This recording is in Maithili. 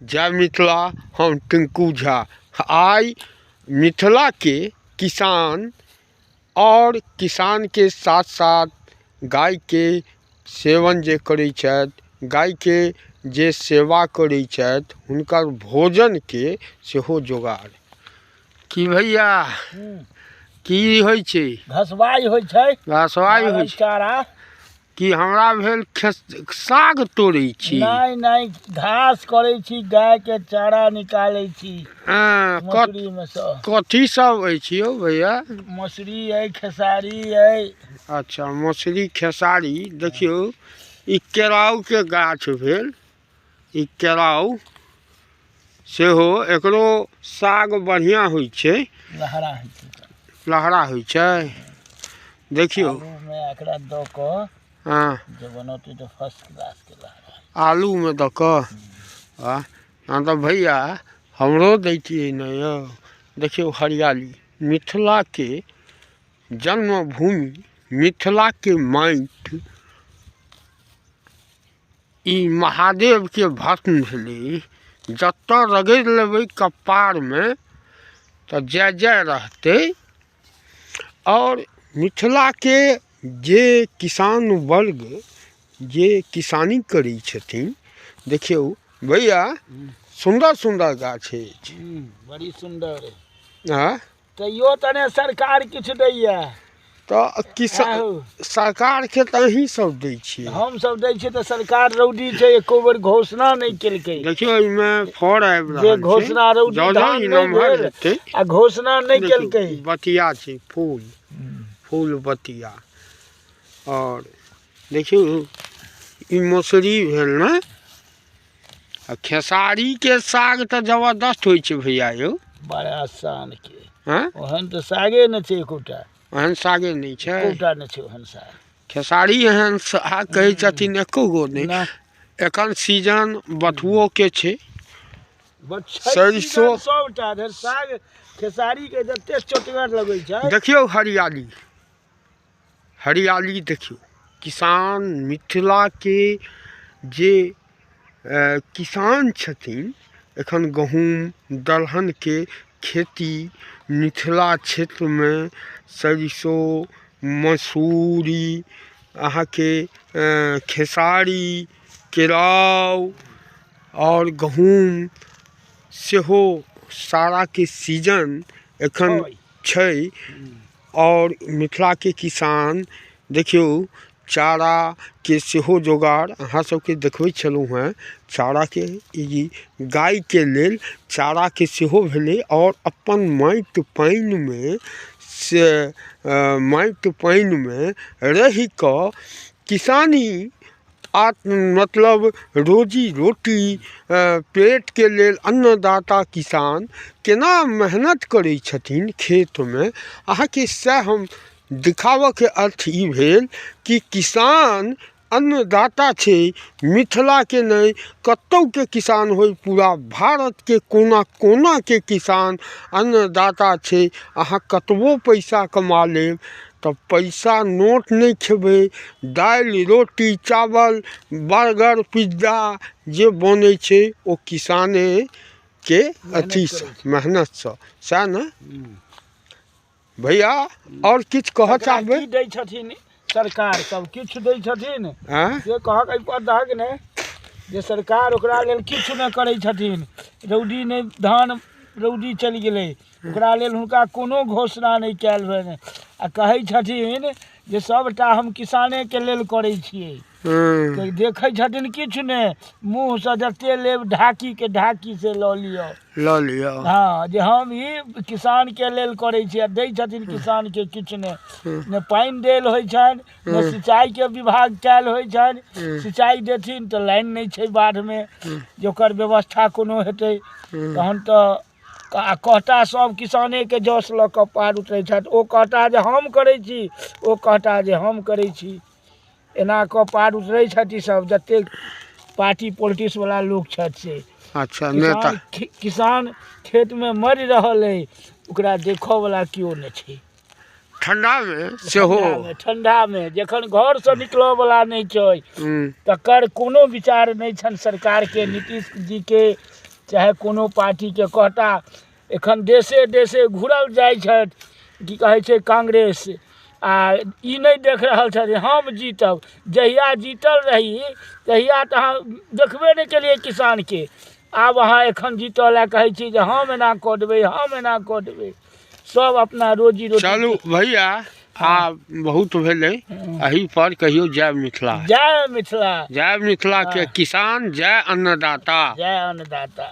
जय मिथिला। हम टिंकू झा। आइ मिथिलाके किसान आओर किसानके साथ साथ गायके सेवन जे करै छथि, गायके जे सेवा करै छथि, हुनकर भोजनके सेहो जोगाड़। की भैया, की होइ छै? घसबाइ होइ छै। घसबाइ होइ छै। चारा। की हमरा भेल साग तोड़ै छी? नहि नहि, घास करै छी, गायके चारा निकालै छी। मसूरीमे सँ। कथी सब अछि यौ भैया? मसूरी अइ, खेसारी अइ। अच्छा, मसूरी खेसारी। देखियौ, ई केराउके गाछ भेल। ई केराउ सेहो, एकरो साग बढ़िआँ होइ छै। लहरा होइ छै। लहरा होइ छै। देखियौ, आलूमे एकरा दऽ कऽ जे बनौतै तऽ फर्स्ट क्लासके लहरा। आलूमे दऽ कऽ। हँ तऽ भैया, हमरो दैतियै ने यौ। देखियौ हरियाली, मिथिलाके जन्मभूमि, मिथिलाके माटि। ई महादेवके भस्म भेलै। जतऽ रगड़ि लेबै कपारमे तऽ जय जय रहतै। आओर मिथिलाके जे किसान वर्ग, जे किसानी करै छथिन, देखियौ भैया, सुन्दर सुन्दर गाछ अछि। बड़ी सुन्दर। हँ। तैयो तने सरकार किछु दैया? तऽ किसान सरकारके तऽ अहीं सब दै छियै। हम सब दै छियै तऽ सरकार रौदी छै, एको बेर घोषणा नहि केलकै। देखियौ, एहिमे फड़ आबि जे रहल छै। घोषणा रौदी जँ जँ धान ई नहि नमहर भेल हेतै। आ घोषणा नहि देखियौ, केलकै। बतिया छै, फूल फूल बतिया। आओर देखियौ, ई मौसरी भेल ने। आ खेसारीके साग तऽ जबरदस्त होइ छै भैया यौ। बड़ा आसान के। हँ। ओहन तऽ सागे नहि छै एकोटा। ओहन सागे नहि छै। एकोटा नहि छै ओहन साग। खेसारी एहन साग कहै छथिन एको गो नहि। नहि। एखन सीजन बथुओके छै। छै। सरिसो। सीजन सबटा धरि साग खेसारी के जते चोटगर लगै छै। देखियौ हरियाली, हरियाली देखियौ। किसान, मिथिलाके जे किसान छथिन, एखन गहूँम दलहनके खेती मिथिला क्षेत्रमे, सरिसो, मसूरी, अहाँके खेसारी, केराउ आओर गहूँम सेहो साराके सीजन एखन छै। छै। आओर मिथिलाके किसान, देखियौ, चाराके सेहो जोगाड़ अहाँ सबके देखबै छलहुँ हेँ। चाराके, ई गायके लेल चाराके सेहो भेलै। आओर अपन माटि पानिमे से, माटि पानिमे रहि कऽ किसानी आत्म, मतलब रोजी रोटी, पेटके लेल अन्नदाता किसान केना मेहनत करै छथिन खेतमे, अहाँके सएह हम दिखाबऽके अर्थ ई भेल कि किसान अन्नदाता छै। मिथिलाके नहि, कतहुके किसान होइ, पूरा भारतके कोना कोनाके किसान अन्नदाता छै। अहाँ कतबो पैसा कमा लेब तऽ पैसा नोट नहि खेबै। दालि, रोटी, चावल, बर्गर, पिज्जा जे बनै छै, ओ किसानेके मेहनत अथीसँ करै छै। मेहनतसँ। सएह ने भैया? आओर किछु कहऽ तकरा चाहबै? की दै छथिन सरकार सब? किछु दै छथिन? आँय? से कहक, एहि पर दहक ने जे सरकार ओकरा लेल किछु नहि करै छथिन। रौदी नहि, धान रौदी चलि गेलै, ओकरा लेल हुनका कोनो घोषणा नहि कयल भेल। आ कहै छथिन जे सभटा हम किसानेके लेल करै छियै। तऽ देखै छथिन किछु नहि। मुँहसँ जते लेब ढाकीके ढाकी से लऽ लिअ। लऽ लिअ। हँ, जे हम ई किसानके लेल करै छी, आ दै छथिन किसानके किछु नहि। ने पानि देल होइ छनि, ने सिंचाइके विभाग कयल होइ छनि। सिंचाइ देथिन तऽ लाइन नहि छै बाढ़मे जे ओकर व्यवस्था कोनो हेतै। तहन तऽ आ कहता सब किसानेके जस लऽ कऽ पार उतरै छथि। ओ कहता जे हम करै छी, ओ कहता जे हम करै छी। एना कऽ पार उतरै छथि ईसब जतेक पार्टी पोलिटिक्सवला लोक छथि से। अच्छा, नेता। किसान, किसान खेतमे मरि रहल अइ, ओकरा देखऽवला केओ नहि छै। ठण्डामे सेहो। ठण्डामे, ठण्डामे जखन घरसँ निकलऽवला नहि छै, तकर कोनो विचार नहि छनि सरकारके, नीतीश जीके। चाहे कोनो पार्टीके कहता। एखन देशे देशे घुरल जाइ छथि, की कहै छै, कांग्रेस, आ ई नहि देख रहल छथि हम जीतब। जहिया जीतल रही तहिया तऽ अहाँ देखबे नहि केलियै किसानके। आब अहाँ एखन जीतऽ लए कहै छी जे हम एना कऽ देबै, हम एना कऽ देबै। सब अपना रोजी रोटी। चलू भैया, आब बहुत भेलै एहि पर। कहियौ जय मिथिला। जय मिथिला। जय मिथिला के किसान, जय अन्नदाता। जय अन्नदाता।